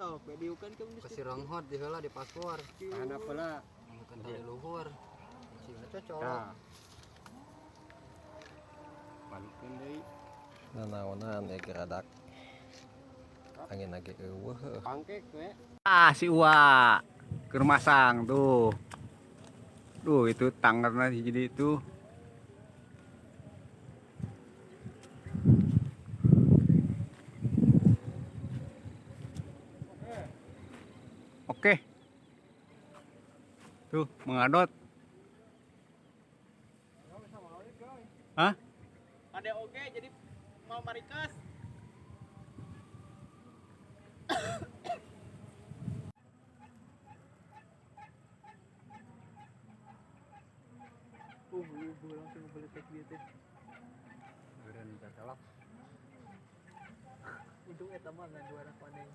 Sok videokan ke Kasih ronghot di heula di paspor. Tahan apa lah? Bukan dari luhur. Sih cocok. Nah. Balikeun deui. Nanaonan ya geradak. Angin lagi eueuh heuh. Pangkek we. Ah, si Uwa keur masang tuh. Duh, itu tangerna jadi itu. Oke. Tuh, mengadot. Hah? Ada oke jadi mau marikas. Langsung beletek dia teh. Eureun cocok. Untung eta mah ngan dua anak maneh.